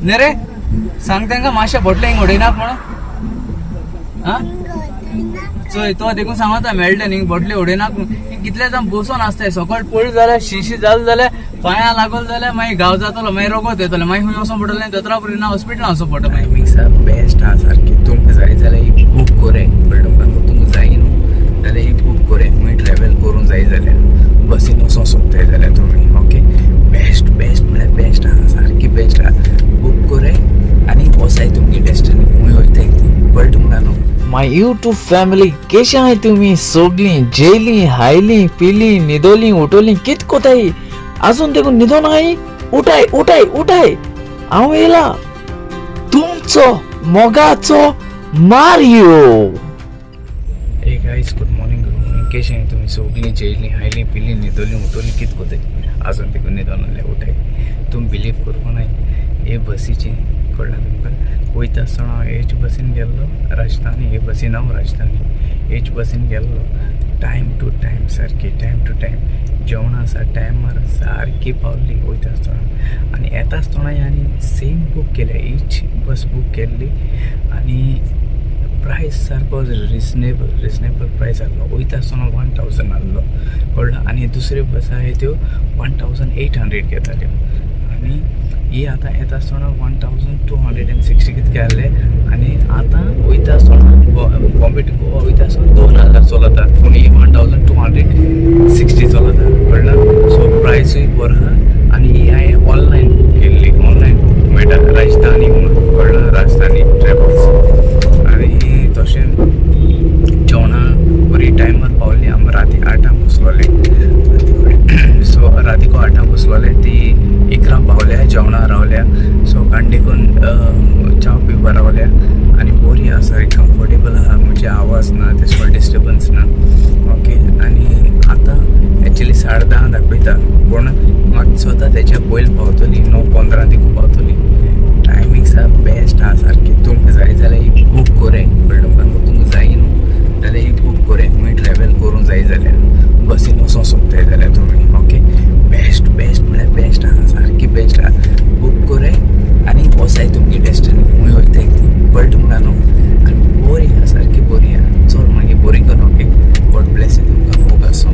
न्ही रे, सांग तांकां मातशें बोटले हिंग उडयनाक म्हणून. आं चोय तो देखून सांगता मेळटा न्ही, बोटले उडयनाक. कितले जाण बसून आसताय, सकाळ पडली जाल्यार शिशी जालें जाल्यार पांयां लागल जाल्यार मागीर घाव जातलो, मागीर रोगत येतलो, मागीर खंय वचोन पडटलें, दत्रापुरी हॉस्पिटलान वचोन पडटा मागीर. टायमींग साप बेस्ट आहा सारकी. तुमकां जाय जाल्यार एक बूक कोराय, कळ्ळें तुमकां? तुमकां जाय न्हू जाल्यार एक बूक कोराय. खंय ट्रॅवल करूंक जाय जाल्यार, बसीन वचोंक सोदताय जाल्यार तुमी, ओके, बेस्ट बेस्ट म्हळ्यार बेस्ट आहा, सारकी बेस्ट आहा. बूक कोराय आनी वचाय तुमगे डेस्टिनी खंय वयताय ती, कळ्ळें तुमकां न्हू? माय यूट्यूब फॅमिली, केशे आहाय तुमी सोगलीं? जेयलीं, हायलीं, पिलीं, न्हिदोलीं, उठोलीं, कित कोताय? आजून देखून न्हिदोन आहाय? उठाय उठाय उठाय, हांव येयला तुमचो मोगाचो Mario. Hey guys, good morning, good morning. केशे आहाय तुमी सोगलीं? जेयलीं, हायलीं, पिलीं, न्हिदोलीं, उठोलीं, कित कोताय? आजून देखून न्हिदोन आहले, उठाय. तुमी बिलीव करपा नाय हे बसीचें, कळ्ळें तुमकां? वयता आसतना हांव हेच बसीन गेल्लो, राजधानी. हे बसीन हांव राजधानी हेच बसीन गेल्लो. टायम टू टायम सारकी, टायम टू टायम जेवणां आसा टायमार सारकी पावली वयता आसतना. आनी येता आसतनाय आनी सेम बूक केल्या, हीच बस बूक केल्ली आनी प्रायस सारको रिजनेबल, रिजनेबल प्रायस आहलो. वयता आसतना 1000 आहलो, कळ्ळो? आनी दुसऱ्यो बस आहाय त्यो 1800 घेताल्यो आनी ही आतां येता आसतना 1260 कितके आहले. आनी आतां वयता आसतना बॉम्बे टू गोवा वयता आसतना 2000 चलता, पूण ही 1260 चलता, कळ्ळा? सो प्रायसूय बरो आहा. आनी ही हांवें ऑनलायन बूक केल्ली, ऑनलायन बूक मेळटा राजधानी म्हणून, कळ्ळा? राजधानी ट्रॅवल्स. आनी तशें जेवणां बरी टायमार पावली. आमी राती 8 बसलोले राती कडेन, सो रातीको 8 बसलोले, ती 11 पावल्या. जेवणां रावल्या, सो काणकोण च्या पिवपा रावल्या आनी बरी आहा सारकी, कम्फर्टेबल आहा, म्हणजे आवाज ना, तेश कोन डिस्टर्बन्स ना, ओके. आनी आतां एक्चुली 10:30 दाखयता, पूण म्हाका दिसता तेच्या पयलीं पावतली, 9:15 देखून पावतली. टायमींग साप बेस्ट आहा सारकी. तुमकां जाय जाल्यार एक बूक कोराय, कळ्ळें तुमकां? तुमकां जाय न्हू जाल्यार एक बूक कोराय. खंय ट्रॅवल करूंक जाय जाल्यार, बसीन वचोंक सोदताय जाल्यार तुमी, ओके, बेस्ट बेस्ट म्हळ्यार बेस्ट आहा, सारकी बेस्ट आहा. बूक कोराय आनी वचाय तुमगे डेस्टिनी खंय वयताय ती, कळ्ळें तुमकां न्हू? आनी बरी आहा, सारकी बरी आहा. चल मागीर बरी कर, ओके, गॉड ब्लेस you. तुमकां मोग आसूं,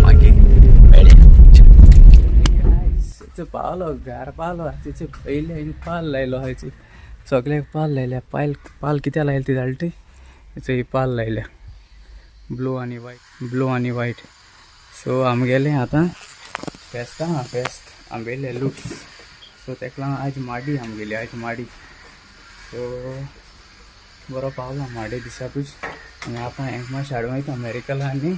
मागीर मेळया. पावलो घरा, पावलो. तिचे पयले हिंग पाल लायलो आहा, सगळ्याक पाल लायल्या. पायल पाल कित्याक लायली ती जाणटी? ही पाल लायल्या ब्लू आनी व्हायट, ब्लू आनी व्हायट. सो आमगेलें आतां फेस्त आहा, फेस्त आमगेलें लुट्स. सो तेका लागून आयज माडी आमगेली, आयज माडी. सो बरो पावला माडे दिसाकूच. आनी आतां हेंका मातशें हाडूं वयता अमेरिकला आनी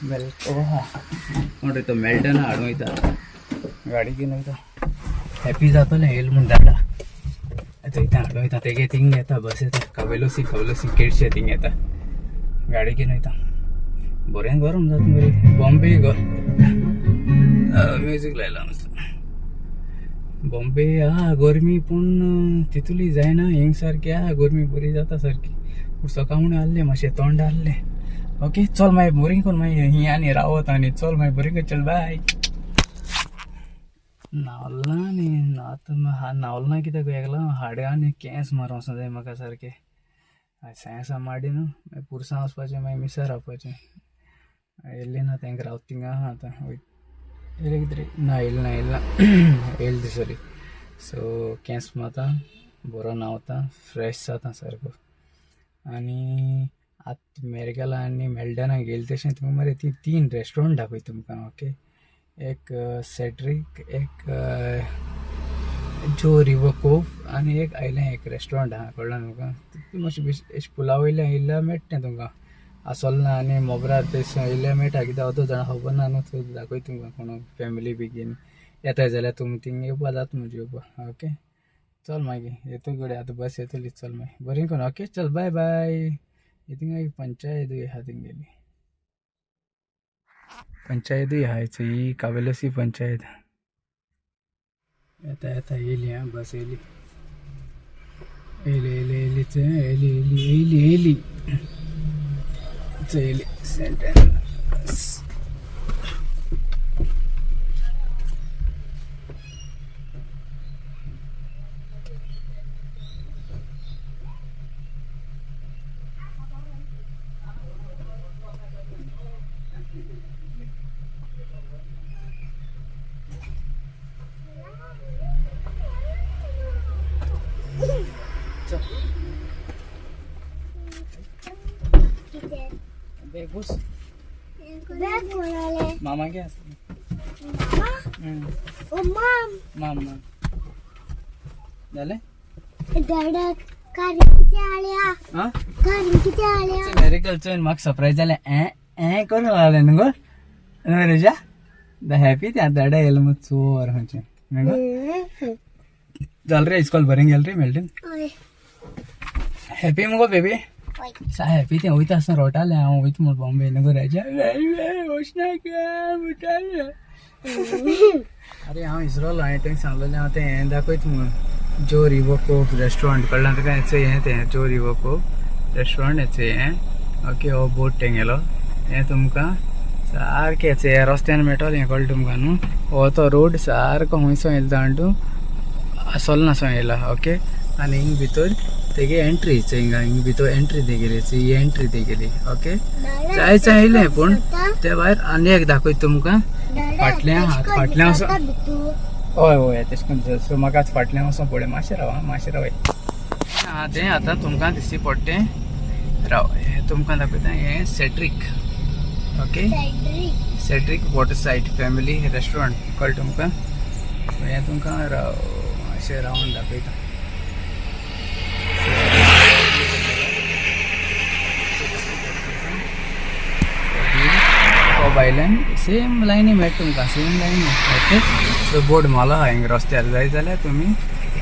मेल कोण रे तो मेल्टना हाडूं वयता, गाडी घेवन वयता. हॅपी जातलें येयलें म्हूण धाडा. आतां वयता हाडूं वयता तेगे, थिंग येता बस येता कावेलोसी, कावेलोसी केडशे थिंग येता, गाडी घेवन वयता. बरें गरम जाता मरे बॉम्बे. म्युजीक लायला मातसो. बॉम्बे आहा गरमी, पूण तितूली जायना हिंग सारकी आहा गरमी, बरी जाता सारकी. पूण सकाळ म्हणून आहलें मातशें तोंड आहलें. ओके चल मागीर बोरींग कोन, मागीर ही आनी रावत आनी चल मागीर बोरींग, चल बाय. न्हावल ना न्ही आतां, न्हावल ना कित्याक एकला हाडे आनी केंस मारूंक वचों जाय म्हाका सारकें. सायन्सां माडी न्हू, मागीर पुरसां वचपाचें, मागीर मिसार रावपाचें. येयलें ना तेंका रावता थिंगा आहा आतां. येयलें कितें रे? ना येयलें ना, येयलें ना, येयलें दिसली. सो केंस मारता, बरो न्हांवता, फ्रेश जाता सारको. आनी आतां मेरगेला आनी मेल्डना गेले तशें तुमकां मरे ती 3 रेस्टोरंट दाखयता तुमकां, ओके. एक सेड्रीक, एक जो रिवर कोव आनी एक आयलें एक रेस्टोरंट आहा, कळ्ळें तुमकां? ती मातशें अशें पुला वयल्यान येयल्यार मेळटा तुमकां, आसोल ना आनी मोगरा थंयसर येयल्यार मेळटा. कित्याक अर्दो जाणां खबर ना न्हू, थंय दाखयता तुमकां. कोण फॅमिली बी घेवन येताय जाल्यार तुमी थिंग येवपा जाता म्हजे येवपा, ओके. चल मागीर येता गड्या, आतां बस येतली. चल मागीर बरें कोन, ओके, चल बाय बाय. थिंगा एक पंचायतूय आहा तेंगेली, पंचायतूय आहा ही कावेलोसी पंचायत. येता येता येयली आं बस येयली, येयली येयली येयली येयली येयली येयली येयली येयली सेंट. बस. बॅग कोणाले? मामागे आसा. ओ माम. माम माम जालें. दादा, कारी किती आल्या? आं? कारी किती आल्या? मेरिकल चोयन म्हाका सरप्रायज जालें. ए ए करूं लागलें न्हू गो. न्हू रेजा, the happy तें दाडा येयलो मग चोर खंयचें न्हू गो. जालें रे, इस्कॉल बरें गेलें रे मेल्टीन. हय. हॅपी मुगो बेबी? हय. सा हॅपी तें वयता आसतना रोटालें हांव वयता म्हूण बॉम्बे न्हू गो रेजा. वचनाका. अरे हांव इसरोलो, हांवें तांकां सांगलेलें हांव तें हें दाखयता म्हणून, जो रिवर कोप रेस्टोरंट. कळ्ळें तुका? हें हें तें जो रिवर कोप रेस्टोरंट हें हें. ओके, हो बोट तेंगेलो. हें तुमकां सारकें हें रस्त्यान मेळटलें हें. कळ्ळें तुमकां न्हू? हो तो रोड सारको खुंयसो येयलो जाण तूं, असोलनासो येयला. ओके, आनी हिंग भितर तेगे एंट्री हिंगा, हिंग भितर एंट्री तेगेली, ही एंट्री तेगेली. ओके, जाय जाय येयलें पूण ते भायर आनी एक दाखयता तुमकां. फाटल्यान हात फाटल्यान वचोन. हय हय, तशें करून. सो म्हाका आज फाटल्यान वचोन पळय. मातशें राव आं, मातशें राव. आं, तें आतां तुमकां दिश्टी पडटें. राव, हें तुमकां दाखयता. हें Cedric, okay, Cedric water side family restaurant. कळ्ळें तुमकां? हें तुमकां राव मातशें रावन दाखयता. हो भायल्यान सेम लायनी मेळटा तुमकां, सेम लायनी. ओके, सो बोर्ड मारलो आहा हिंगा रस्त्यार. जाय जाल्यार तुमी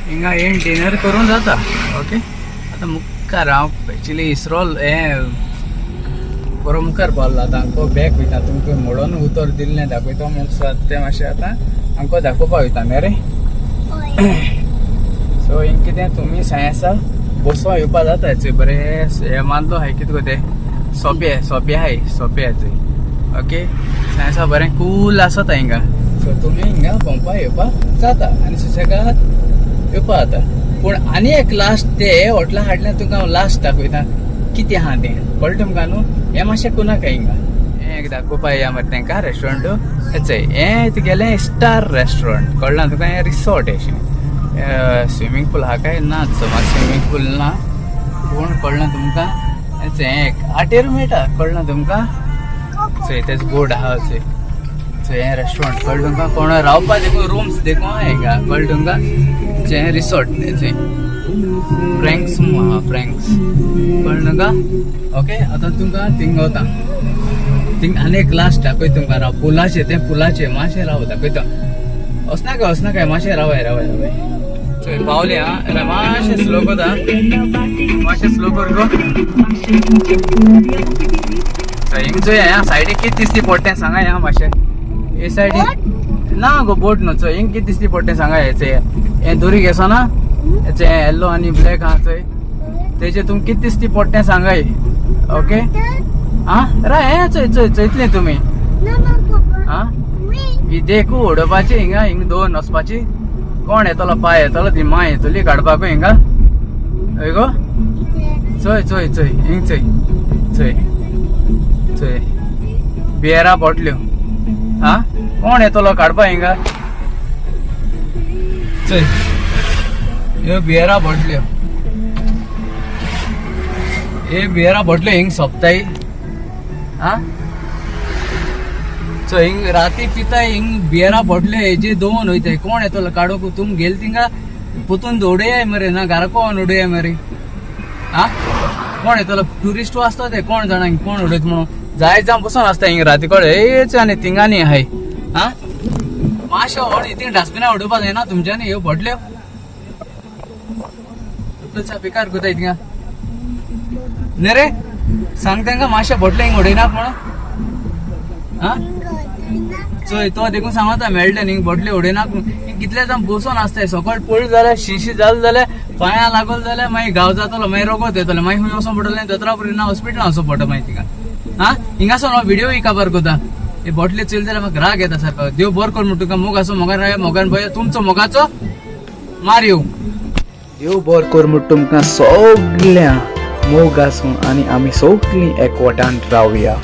हिंगा येवन डिनर करूं जाता. ओके, आतां मुखार हांव एक्चुली इसरोल हें बरो मुखार पावलो. आतां आमकां बॅक वयता. तुमकां म्हणून उतर दिल्लें दाखयता म्हणून तें मातशें आतां आमकां दाखोवपाक वयता न्ही रे. सो हिंग कितें तुमी साय आसा बसोन येवपा जाता. चोय बरें हें मानलो आहाय कितें गो तें सोंपें सोंपें आहाय, सोंपें आहा चोय. ओके, साय आसा बरें कूल आसता हिंगा. सो तुमी हिंगा भोंवपा येवपा जाता आनी सुसेगाद येवपा जाता. पूण आनी एक लास्ट ते हॉटेला हाडल्यार तुमकां हांव लास्ट दाखयता कितें आहा तें. कळ्ळें तुमकां न्हू? हें मातशें कुनाका हिंगा. हें एक दाखोवपा या मरे तांकां रेस्टॉरंट. चोय हें तुगेलें स्टार रेस्टॉरंट. कळ्ळां तुका? हें रिसॉर्ट अशें. स्विमींग पूल आहा काय ना? म्हाका स्विमींग पूल ना पूण कळ्ळां तुमकां? हें एक आटेर मेळटा. कळ्ळां तुमकां? चोय तेच बोर्ड आहा. चोय चोय हें रेस्टॉरंट. कळ्ळें तुमकां? कोण रावपा देखून रुम्स देखून आहा हिंगा. कळ्ळें तुमकां? हें रिसॉर्ट चोय, फ्रँक्स आहा, फ्रँक्स. कळ्ळें तुमकां? ओके, आतां तुमकां थिंग वता, थिंग आनी एक लास्ट दाखय तुमकां. राव, पुलाचेर तें पुलाचेर मातशें राव, दाखयता. वचनाका वचनाका, मातशें रावाय रावाय रावाय. चोय पावले आं. मातशें स्लो करता, मातशें स्लो कर गो. हिंग चोय, ह्या सायडीक कितें दिसती पडटें सांगा. ह्या मातशें हे सायडीक ना गो बोट न्हू. चोय हिंग कितें दिसती पडटें सांगा. हेचे हें दोरी घेसो ना, हेचे येल्लो आनी ब्लॅक आहा चोय, तेजे तुमकां कितें दिसती पडटें सांगाय. ओके, आं रा हें चोय चोय चोयतलें तुमी. आं, ही देखू उडोवपाची हिंगा, हिंग दोन वचपाची. कोण येतलो? पाय येतलो, ती माय येतली काडपाकू हिंगा. हय गो, चोय चोय चोय हिंग चोय चोय चोय बियरा बोटल्यो. आं, कोण येतलो काडपा हिंगा? चोय ह्यो बियरा बोटल्यो, हे बियरा बोटल्यो हिंग सोंपताय. आं, चोय हिंग राती पिताय, हिंग बियरा बोटल्यो हेजे दोन वयताय. कोण येतलो काडूंक? तुम गेल थिंगा पोतून उडयाय मरे, ना घरा कोण उडयाय मरे. आं, कोण येतलो? ट्युरिस्ट आसता ते, कोण जाणा हिंग कोण उडयत म्हणून. जाय जावन बसून आसता हिंग राती कडेन हेच आनी थिंगांनी आहाय. आं, मातशें व्हड थिंग डस्टबिना उडोवपा जायना तुमच्यांनी ह्यो बोटल्यो? पिकार कोताय थिंगा न्ही रे. सांग तांकां मातशें बोटले हिंग उडयनात म्हणून. आं, चोय तो देखून सांगता मेळ्ळें न्ही, बोटले उडयनात. कितले जाण बसून आसताय सकाळ पडले जाल्यार शिशी जालें जाल्यार पांयां लागल जाल्यार मागीर घाव जातलो, मागीर रगत येतलें, मागीर खंय वचों पडटलें? दत्रापुरी ना हॉस्पिटलान वचों पडटा मागीर थिंगा. आं, हिंगासून हांव व्हिडिओ काबार करता. हे बोटले चोयले जाल्यार म्हाका राग येता सारको. देव बरो कर म्हण तुका. मोग आसूं, मोगान राव, मोगान भोया. तुमचो मोगाचो मारयो. देव बरो कर म्हण तुमकां सगळ्यां. मोग आसूं आनी आमी सगळीं एकवटान रावया.